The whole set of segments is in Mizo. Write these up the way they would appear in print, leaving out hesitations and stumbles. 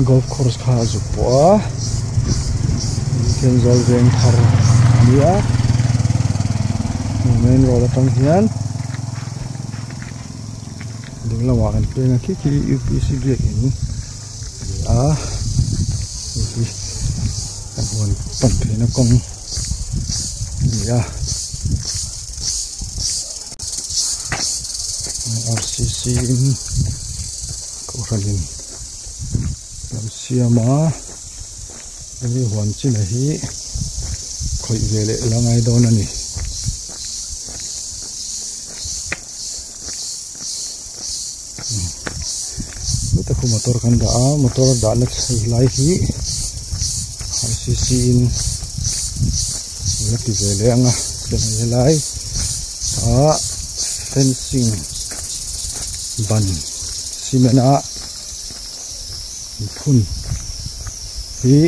Golf course kha a zuk pawh a Thenzawl veng thar a ni a main road atang hian ding lamah kan peng a khi khi U P C biakin a ni a hei hi kan huan pan theihna kawng a ni a R C C in kohhran in. Lo siam a hemi huan chin a hi khawih ve leh la ngai dawn a ni. Heta khu motor kan dah a motor dahna lai hi R C C in la ti ve leh ang a chuan hei helai ah fencing ban cement a. Phun hi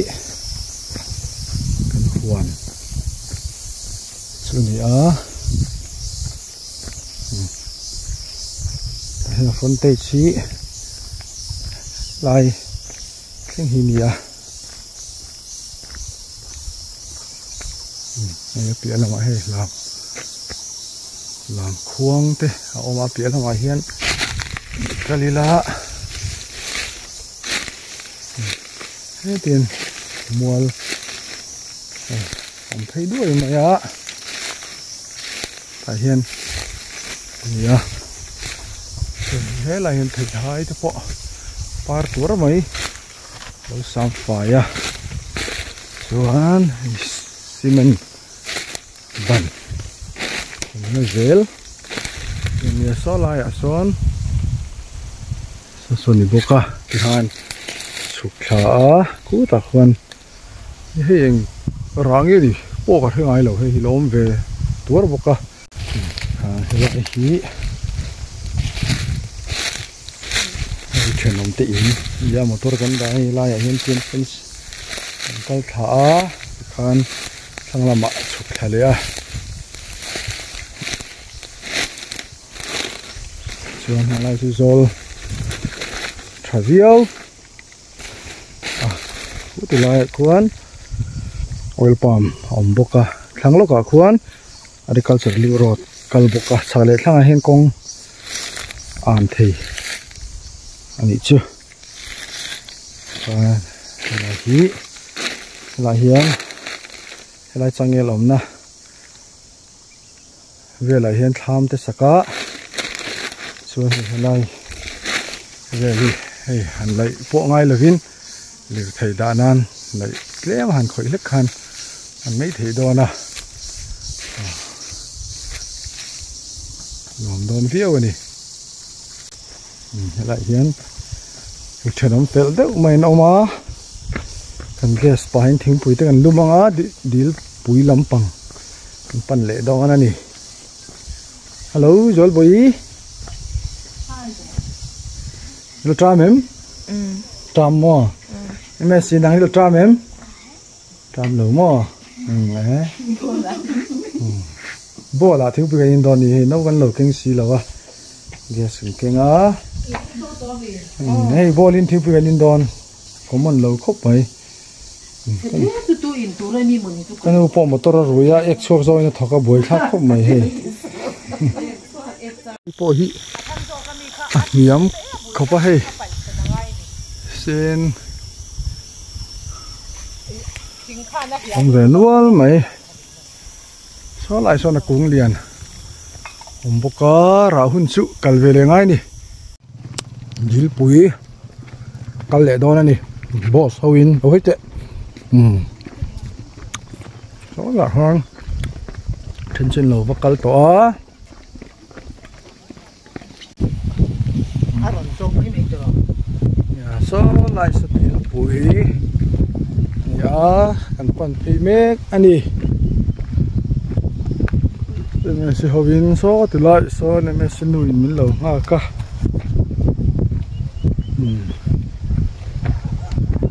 kan huan chu a ni a tah hian a frontage hi lai thleng hi a ni a hei a piah lamah hei lam lam khuang te a awm a a piah lamah hian kal ila hetin mual awm phei duai mai a tah hian a ni a helai hian theihai te pawh par tur mai. Lo sang fai a chuan hei cement ban awmna zel nia saw laiah sawn saw saw ni bawk a tikhan chhuk thla a khutah khuan hei eng rah nge ni pawh ka hre ngai lo hei hi lo awm ve tuar bawk a helai hi. Hei thenawm te in nia motor kan dah a hei laiah hian chuan fence an kal thla a tikhan thlang lamah a chhuk thla leh a chuan helai chu zawl tha viau a ti laiah khuan oil palm a awm bawk a thlang lawkah khuan. Agriculture link road kal bawk a chhak leh thlangah hian kawng an thei a nih chu chuan helai hi helai hian helai changel awmna velah hian thlam te sak a chuan hei helai vel hi hei han laih pawh ngai lovin lirthei dah nan laih tlem a han khawih hlek khan an mai thei dawn a nuam dawn viau a ni helaiah hian thenawm fel deuh mai an awm a kan gas pahin thingpui te kan lum ang a dil pui lampang kan pan leh dawn a ni hello Zualbawi Lo tram em? Tram maw? Messi nang hi lo tram em? Tram lo maw? E. Ball ah thingpui kan in dawn ni hei no kan lo keng si lo a. Gas kan keng a. Hei ball in thingpui kan in dawn. Common lo khawp mai. Ka nu pawh motor a rui a ek chhuak zawngin a thawk a buai thlak khawp mai hei. Pawh hi a hniam khawp a hei sen awm ve nual mai saw lai sawn a kung lian awm bawk a rah hun chu kal ve leh ngai a ni. Dilpui kal leh dawn a ni boss ho in lo hawi teh umm saw lah khan then chin lo va kal tawh a. Saw lai saw dilpui a ni a kan pan phei mek a ni. Msi hovin saw ti lai sawn msi nu in min lo nghak a umm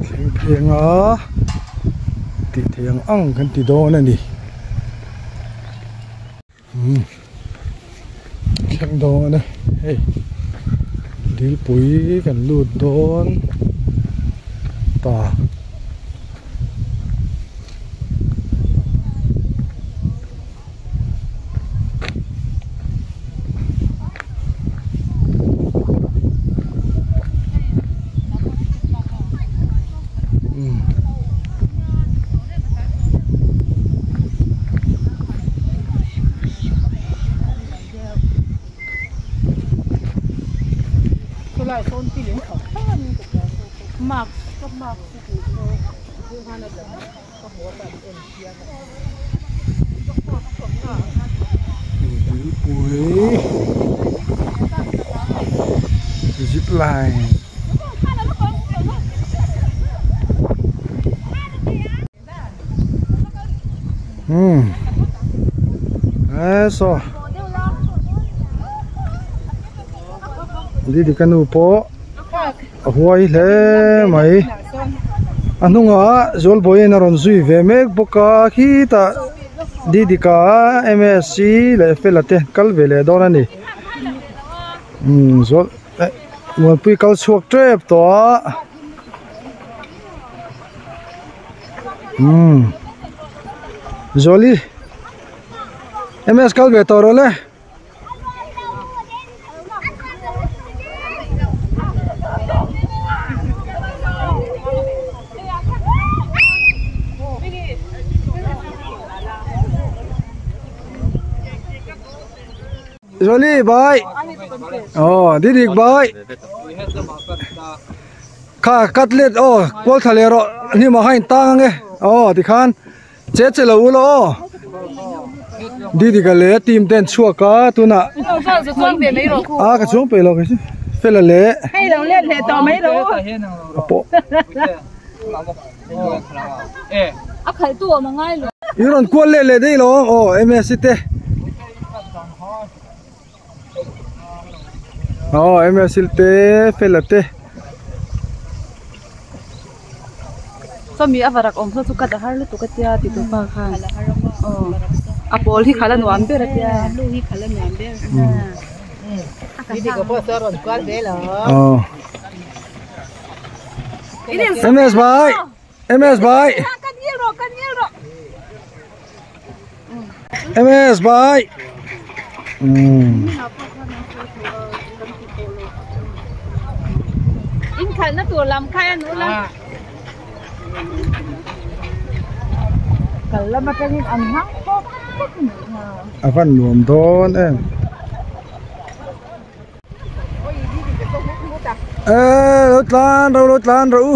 thleng pheng a tih theih ang ang kan ti dawn a ni umm thleng dawn a hei dilpui kan lut dawn. ta. Zip line. Eso. Đi đi canu po. Huai hle mai. A hnungah Zualbawiin a rawn zui ve mek bawk a, khitah Didika MSc leh Fela te kal ve leh dawn a ni. Umm Zual eh Muanpui kal chhuak tep tawh a. Umm Zuali MS kal ve tawh rawh le. Jolie bye. Oh, Didik bye. Kha cutlet oh, kual thla leh rawh hnim ah khan in tang ange. Oh, tikhan Che che lo ula aw. Didika leh team te an chhuak a tunah a ka chuang peih lo kei chu Fela leh a pawh I rawn kual leh leh daih lo aw MSc te aw MSc te Fela te. Sawmi a varak awm saw chu cut a har lutuk a tia ti tu pa khan aw a pawl hi khalh a nuam ber a tia MS bhai MS bhai MS bhai In khalhna tur lam khai a nu la. Kal lam atangin an hmang pawp pawp mai kha. A van nuam dawn em. E lo tlan ro lo tlan ro u.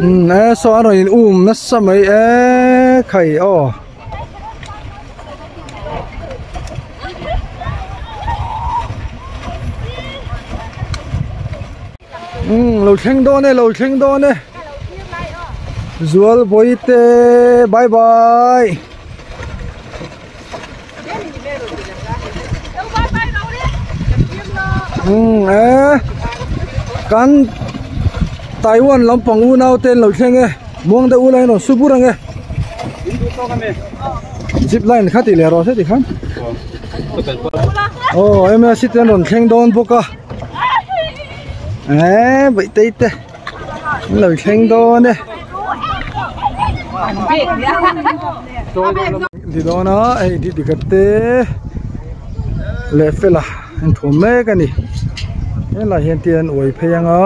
Um e saw an rawn in um nasa mai e khai aw. Um lo thleng dawn e lo thleng dawn e Zualbawi te bye bye. Umm e kan Taiwan lampang unau te an lo thleng e muang deuh ula in rawn su bur ang e zip line kha tih leh rawh se tikhan aw M_S_C te an rawn thleng dawn bawk a e bawihte te an lo thleng dawn e. Ti dawn a hei di dikhat te leh fela an thuam mek a ni helai hian te an uai phei ang a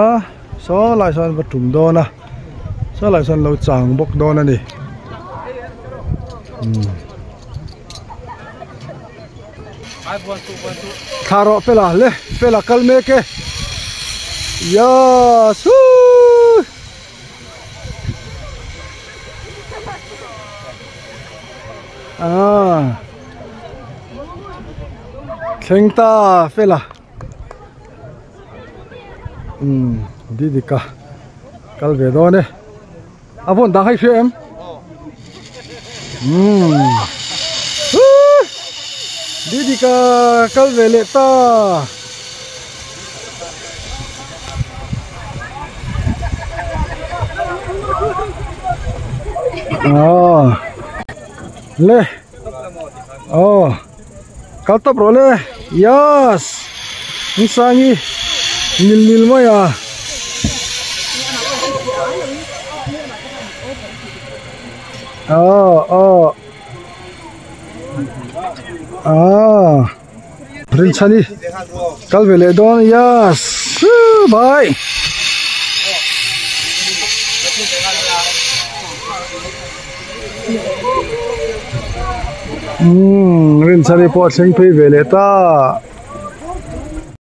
saw lai sawn va tum dawn a saw lai sawn lo chang bawk dawn a ni umm thla rawh fela le fela kal mek e yes woo. Ah. Thleng ta fela. Um didika kal ve dawn e. A vawn dang hai hria em? Um. Didika kal ve leh ta. Aw le aw kal tawp rawh le yes Ngisangi. Ngil ngil mai a. Aw aw ah Rinchhani kal ve leh dawn yes bye. Umm Rinchhani pawh a thleng phei ve leh ta.